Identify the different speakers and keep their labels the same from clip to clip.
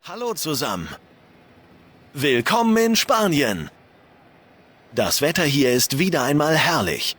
Speaker 1: Hallo zusammen. Willkommen in Spanien. Das Wetter hier ist wieder einmal herrlich.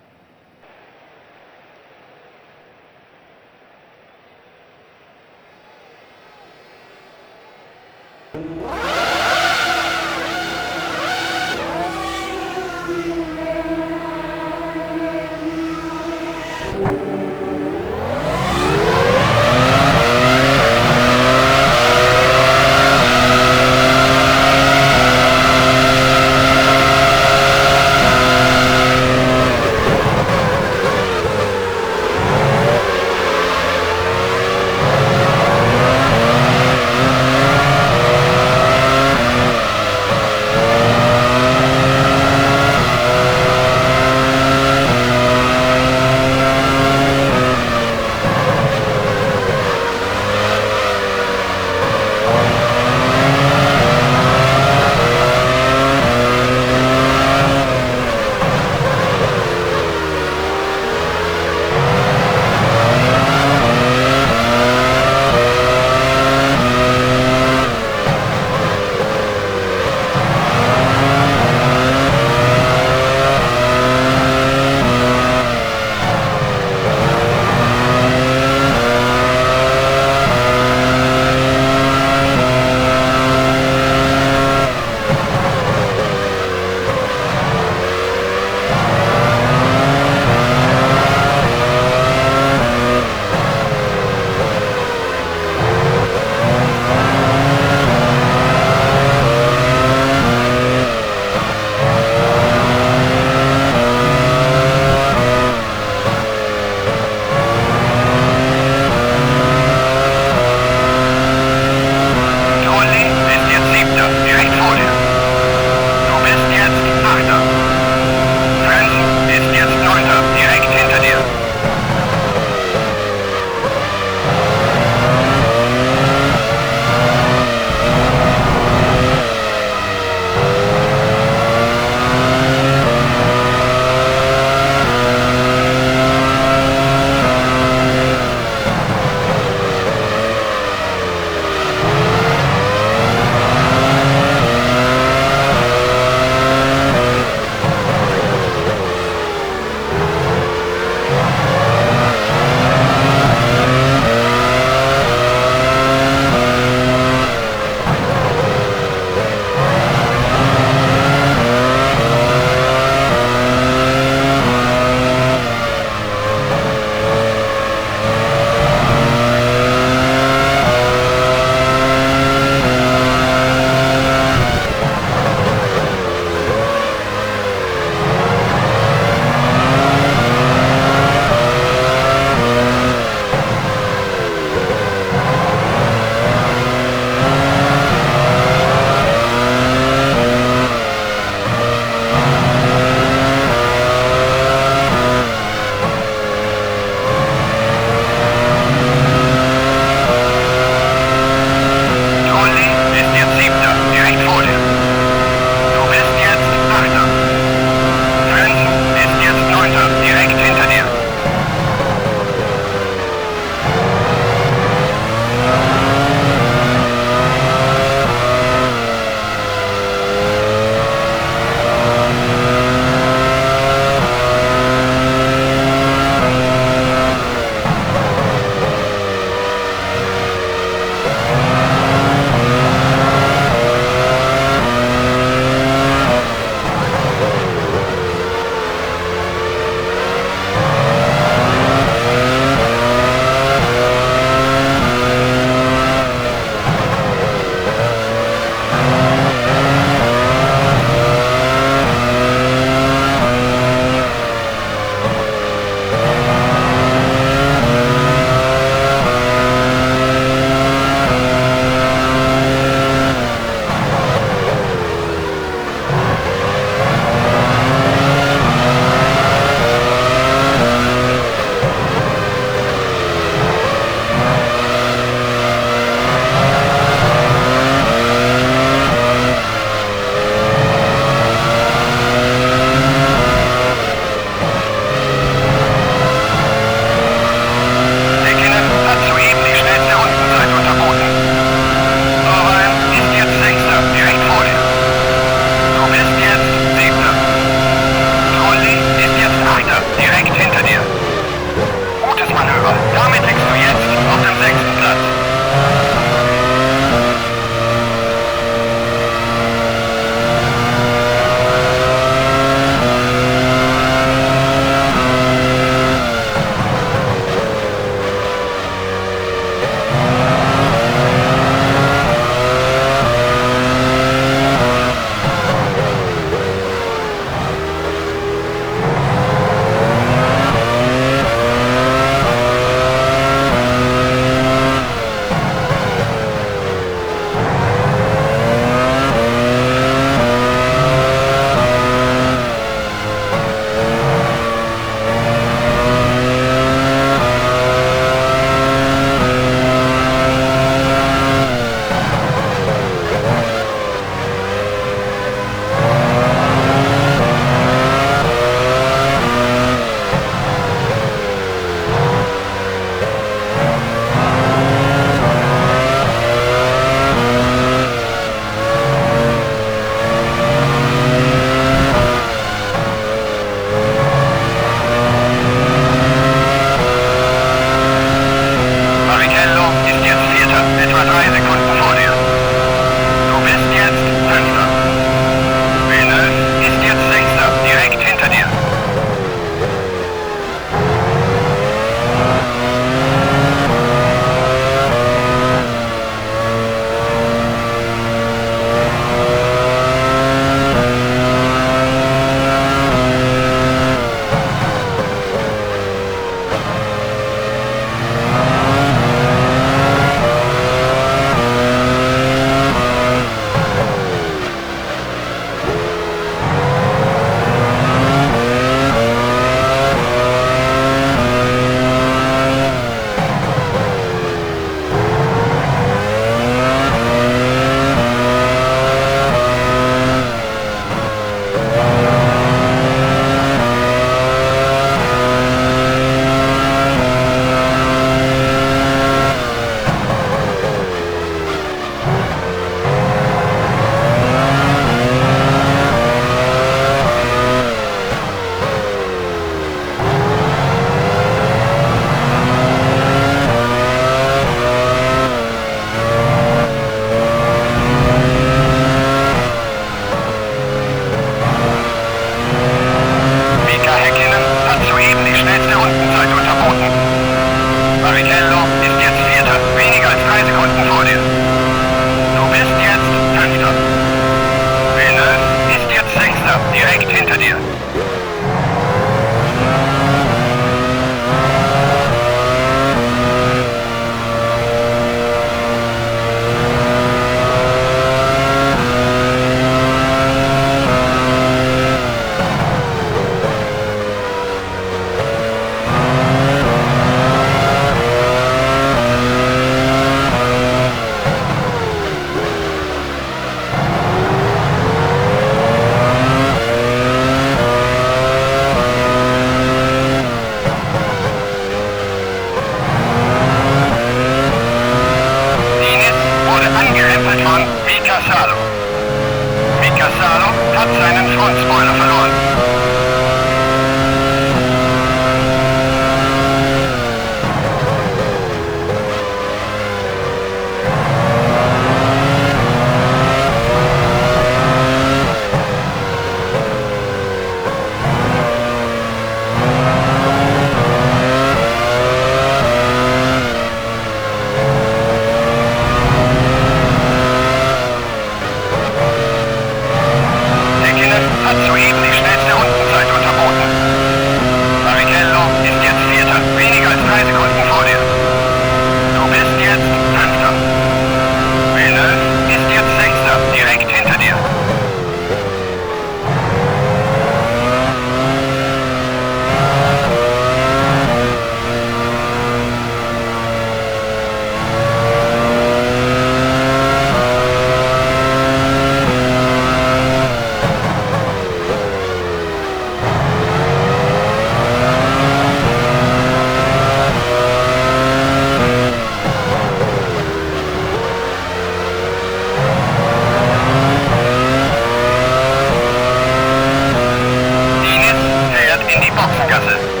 Speaker 2: die Boxengasse.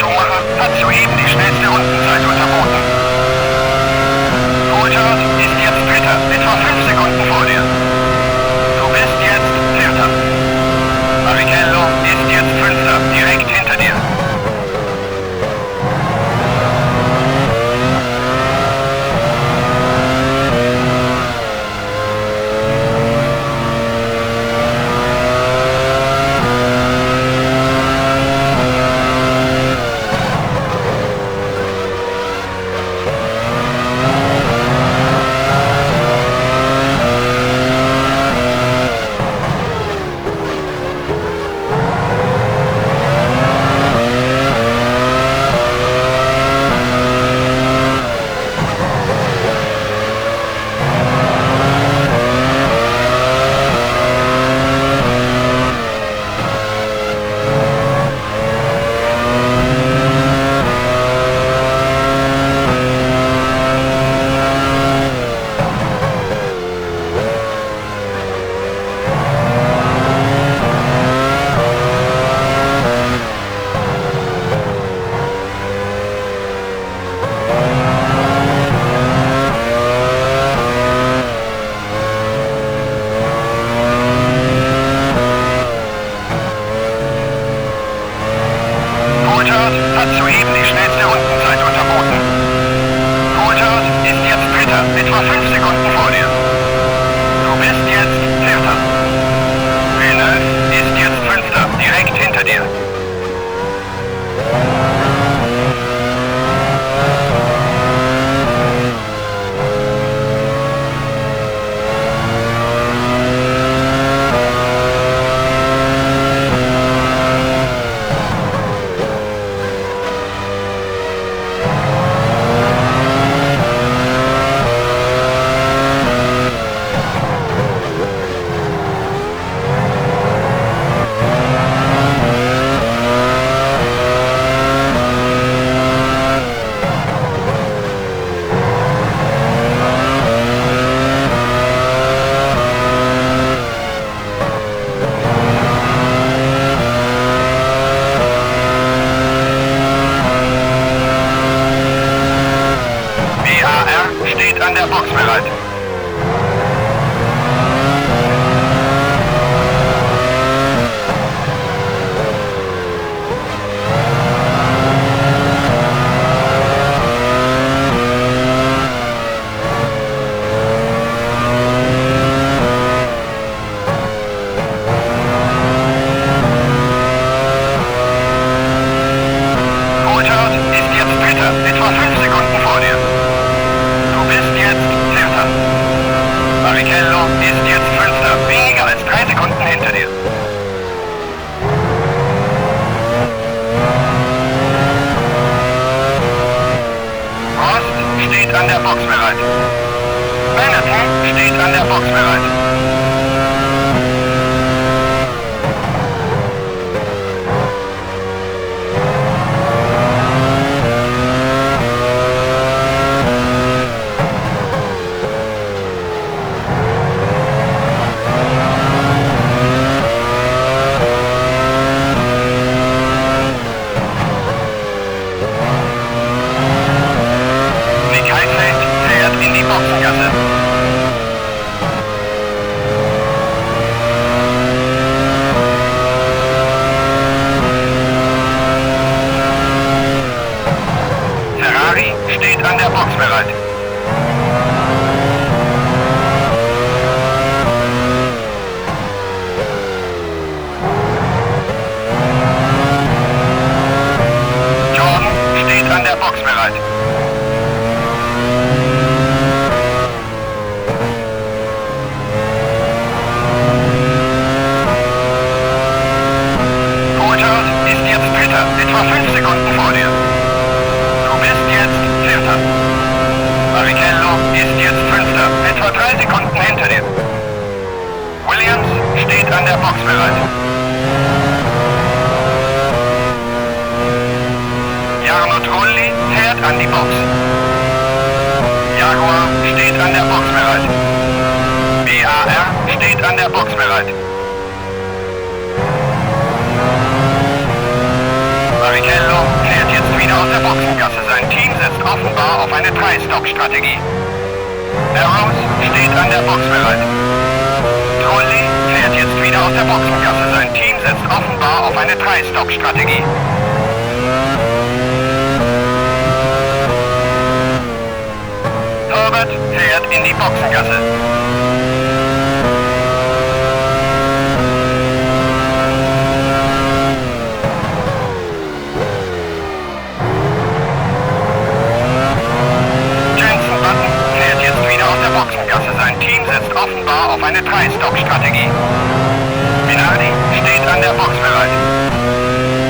Speaker 2: Schumacher hat soeben die schnellste Rundenzeit unterboten. Coulthard ist jetzt Dritter, etwa 5 Sekunden vor dir. Du bist jetzt Vierter. Barrichello ist jetzt Fünfter, direkt hinter dir. Coulthard hat soeben die schnellste Rundenzeit unterboten. Coulthard ist jetzt Dritter, etwa 5 Sekunden vor dir. Du bist jetzt Vierter. Villeneuve ist jetzt Fünfter, direkt hinter dir. BAR steht an der Box bereit. Coulthard ist jetzt Dritter, etwa 5 Sekunden vor dir. Du bist jetzt Vierter. Barrichello ist jetzt Fünfter, weniger als 3 Sekunden hinter dir. Prost steht an der Box bereit. Benetton steht an der Box bereit. Nick Heidfeld fährt in die Boxengasse. Ferrari steht an der Box bereit. Jordan steht an der Box bereit. Coulthard ist jetzt Dritter, etwa 5 Sekunden vor dir. Du bist jetzt Vierter. Barrichello ist jetzt Fünfter, etwa 3 Sekunden hinter dir. Williams steht an der Box bereit. Jarno Trulli fährt an die Box. Jaguar steht an der Box bereit. BAR steht an der Box bereit. Barrichello fährt jetzt eine 3-Stop-Strategie. Arrows steht an der Box bereit. Trulli fährt jetzt wieder aus der Boxengasse. Sein Team setzt offenbar auf eine 3-Stop-Strategie. Herbert fährt in die Boxengasse. Jenson Button fährt jetzt wieder aus der Boxengasse. Sein Team setzt offenbar auf eine 3-Stop-Strategie. Minardi steht an der Box bereit.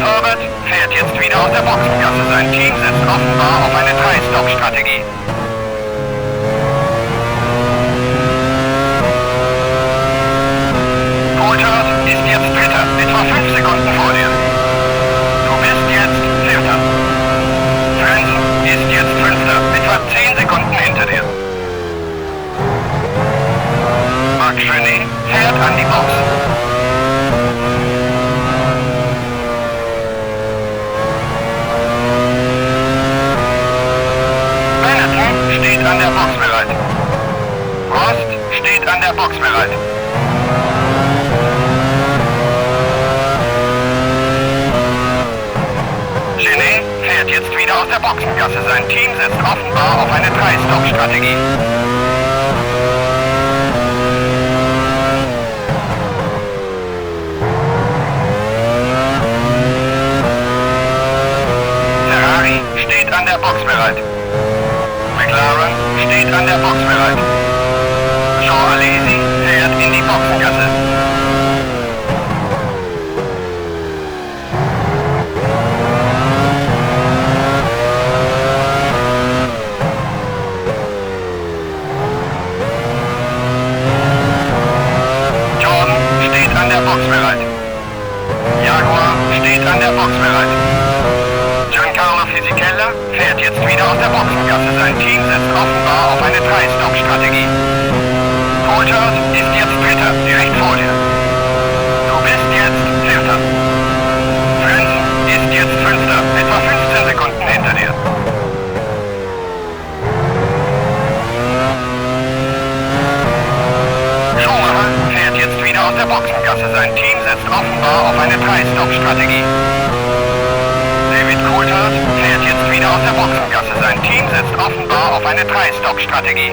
Speaker 2: Herbert fährt jetzt wieder aus der Boxengasse. Sein Team setzt offenbar auf eine 3-Stop-Strategie. Coulthard ist jetzt Dritter, etwa 5 Sekunden vor dir. Du bist jetzt Vierter. Frentzen ist jetzt Fünfter, etwa 10 Sekunden hinter dir. Marc Genet fährt an die Box. Benetton steht an der Box bereit. Prost steht an der Box bereit. Genet fährt jetzt wieder aus der Boxengasse. Sein Team setzt offenbar auf eine 3-Stop-Strategie. Ferrari steht an der Box bereit. McLaren steht an der Box bereit. Jean Alesi fährt in die Boxengasse. Jordan steht an der Box bereit. Jaguar steht an der Box bereit. Giancarlo Fisichella fährt jetzt wieder aus der Boxengasse. Sein Team setzt offenbar auf eine 3-Stop-Strategie. Coulthard ist jetzt Dritter, direkt vor dir. Du bist jetzt Vierter. Frentzen ist jetzt Fünfter, etwa 15 Sekunden hinter dir. Schumacher fährt jetzt wieder aus der Boxengasse. Sein Team setzt offenbar auf eine 3-Stop-Strategie. David Coulthard fährt jetzt wieder aus der Boxengasse. Sein Team setzt offenbar auf eine 3-Stop-Strategie.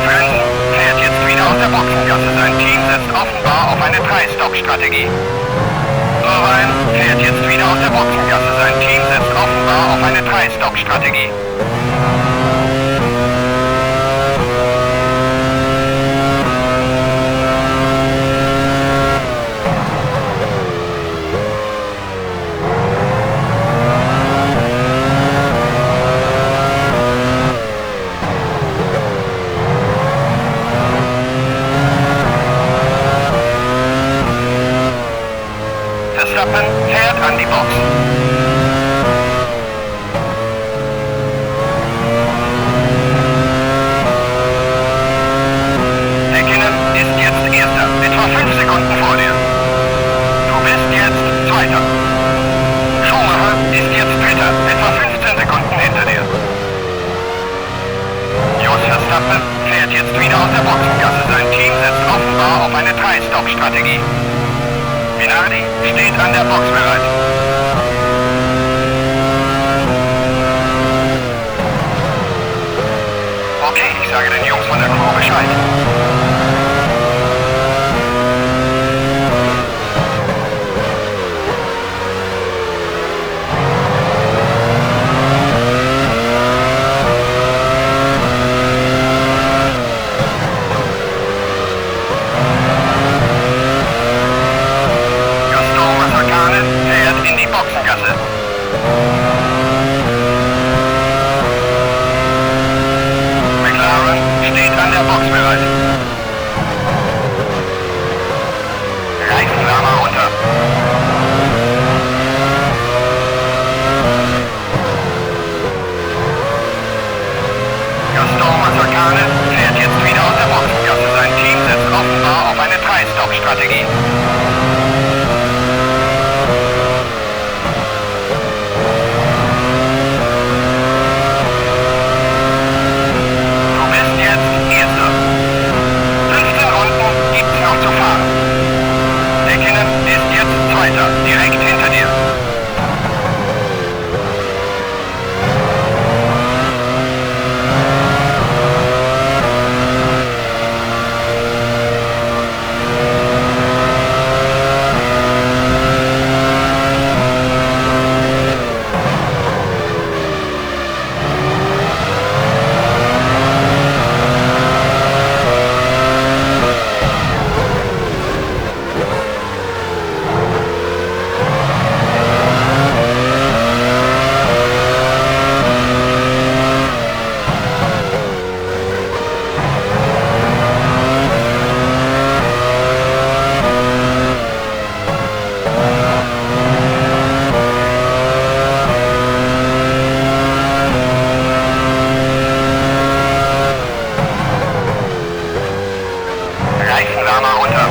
Speaker 2: Frentzen fährt jetzt wieder aus der Boxengasse. Sein Team setzt offenbar auf eine 3-Stop-Strategie. Irvine fährt jetzt wieder aus der Boxengasse. Sein Team setzt offenbar auf eine 3-Stop-Strategie. Verstappen fährt an die Box. Häkkinen ist jetzt Erster, etwa 5 Sekunden vor dir. Du bist jetzt Zweiter. Schumacher ist jetzt Dritter, etwa 15 Sekunden hinter dir. Jos Verstappen fährt jetzt wieder aus der Boxengasse. Sein Team setzt offenbar auf eine 3-Stop-Strategie. Minardi steht an der Box bereit. Okay, ich sage den Jungs von der Crew Bescheid. Gaston Mazzacane fährt in die Boxengasse. McLaren steht an der Box bereit. Strategie. Du bist jetzt Erster. 15 Runden gibt's noch zu fahren. Häkkinen ist jetzt Zweiter, direkt hinter dir. Reifenwärmer runter.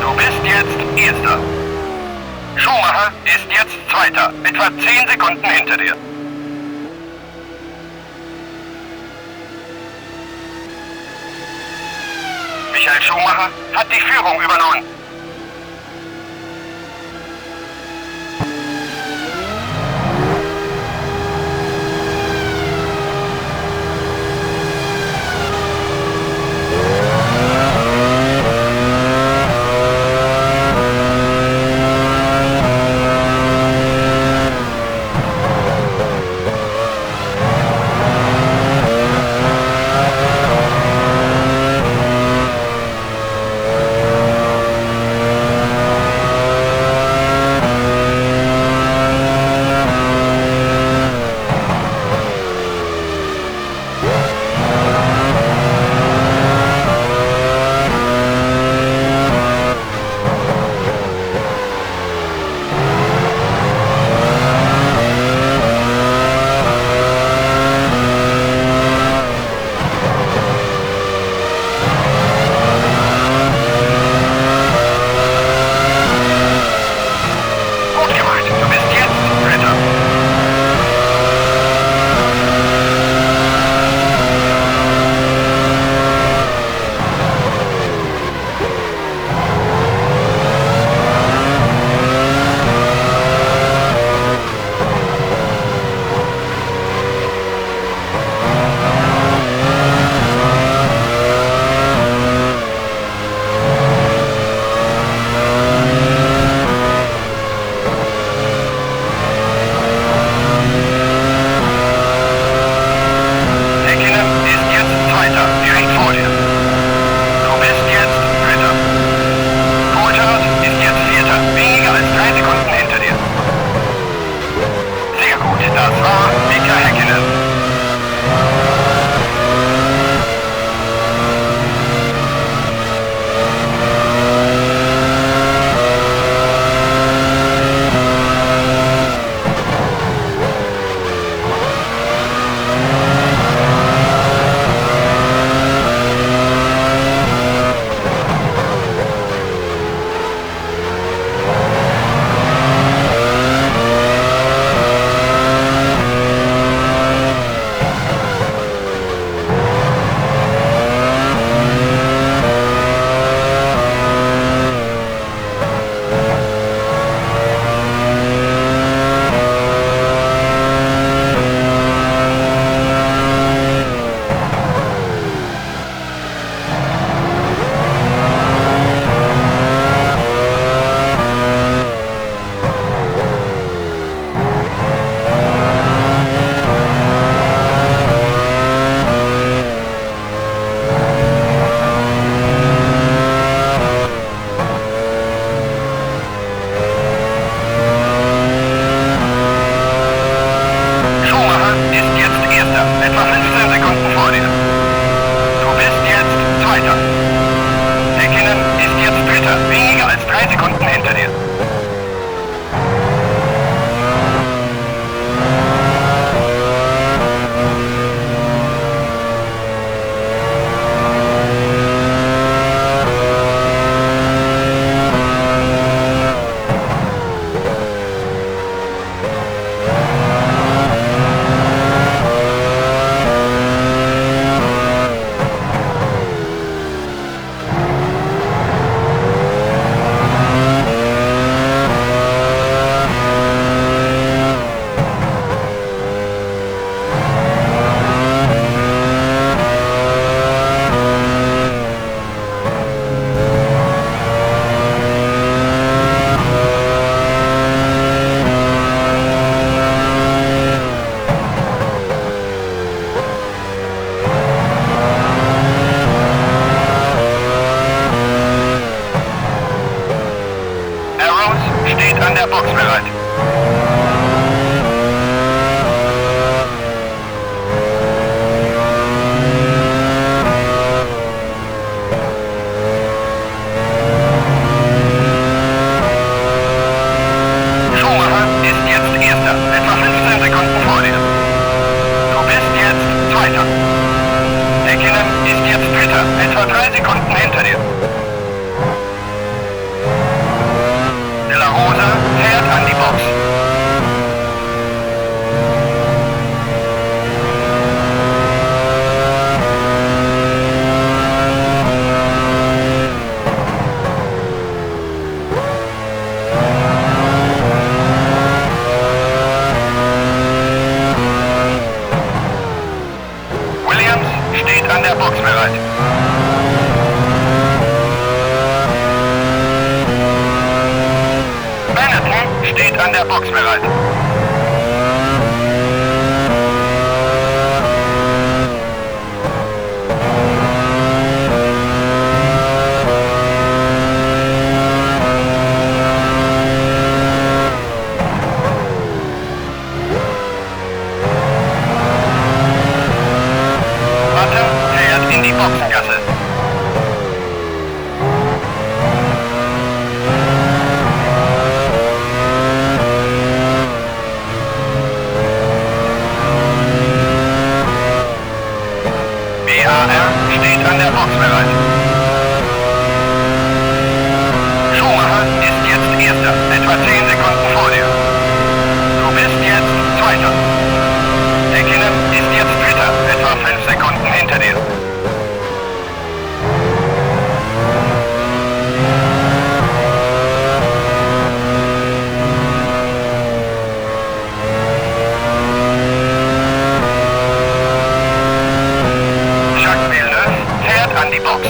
Speaker 2: Du bist jetzt Erster. Schumacher ist jetzt Zweiter, etwa 10 Sekunden hinter dir. Michael Schumacher hat die Führung übernommen. hinter dir. Arrows steht an der Box bereit. Schumacher ist jetzt Erster, etwa 15 Sekunden vor dir. Du bist jetzt Zweiter. Häkkinen ist jetzt Dritter, etwa 3 Sekunden hinter dir. De La Rosa fährt an die Box. Williams steht an der Box bereit. Benetton steht an der Box bereit. Button fährt in die Boxengasse. BAR steht an der Box bereit. Schumacher ist jetzt Erster, etwa 10 Sekunden vor dir. Du bist jetzt Zweiter. Häkkinen ist jetzt Dritter, etwa 5 Sekunden hinter dir. Jacques Villeneuve fährt an die Box.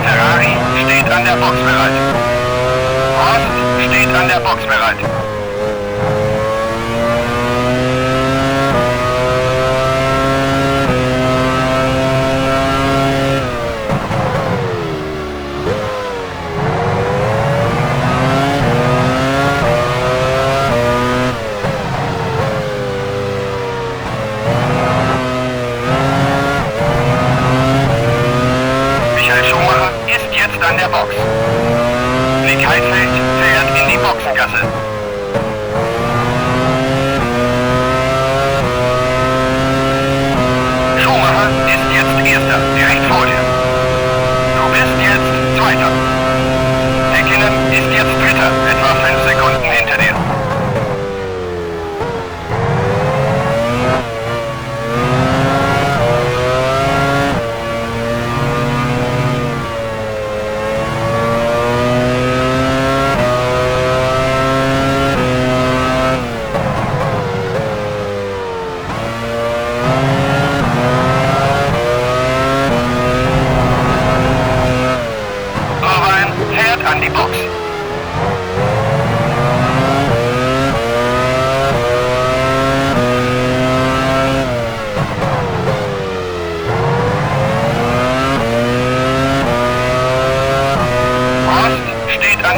Speaker 2: Ferrari steht an der Box bereit. Prost steht an der Box bereit. Michael Schumacher ist jetzt an der Box. Nick Heidfeld fährt in die Boxengasse. Schumacher ist jetzt Erster, direkt vor dir. Du bist jetzt Zweiter. Häkkinen ist jetzt Dritter, etwa 5 Sekunden hinter dir.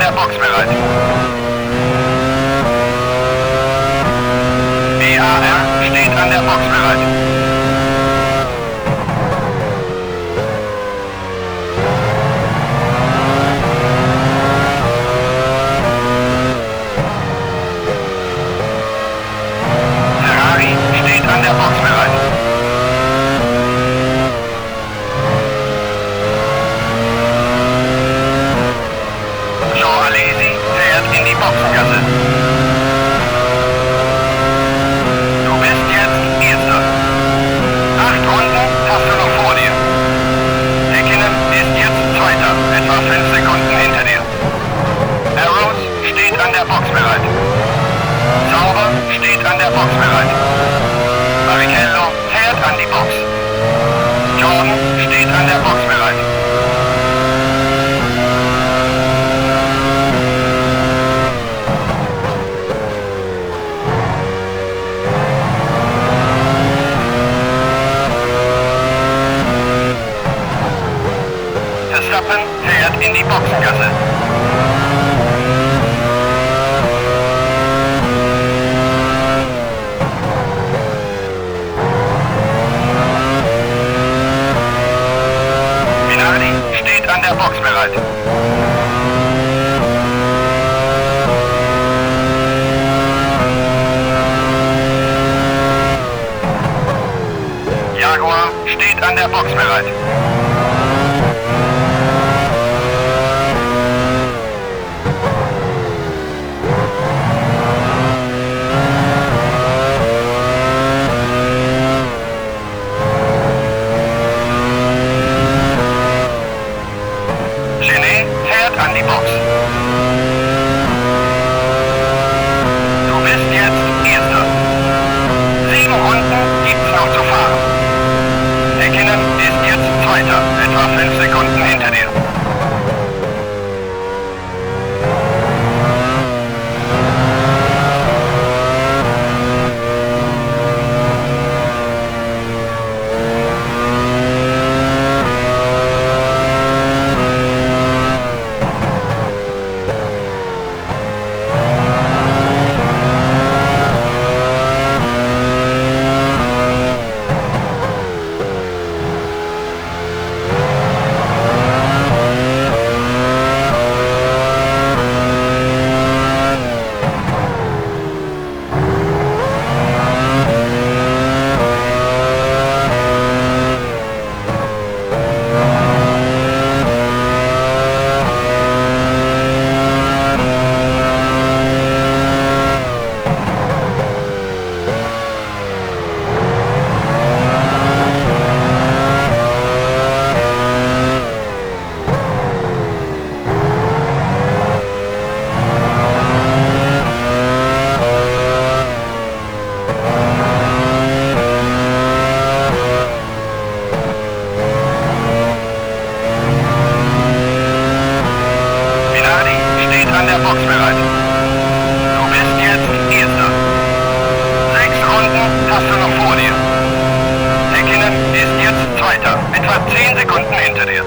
Speaker 2: der Box bereit. BAR steht an der Box bereit. Ferrari steht an der Box bereit. Jean Alesi fährt in die Boxengasse. Du bist jetzt Erster. 8 Runden hast du noch vor dir. Häkkinen ist jetzt Zweiter, etwa 5 Sekunden hinter dir. Arrows steht an der Box bereit. Sauber steht an der Box bereit. Barrichello fährt an die Box. Jordan steht an der Box bereit. Verstappen fährt in die Boxengasse. Minardi steht an der Box bereit. Jaguar steht an der Box bereit. Genet fährt an die Box. Du bist jetzt Erster. 7 Runden gibt's noch zu fahren. Häkkinen ist jetzt Zweiter, etwa 5 Sekunden hinter dir. Minardi steht an der Box bereit. Du bist jetzt Erster. 6 Runden hast du noch vor dir. Häkkinen ist jetzt Zweiter, etwa 10 Sekunden hinter dir.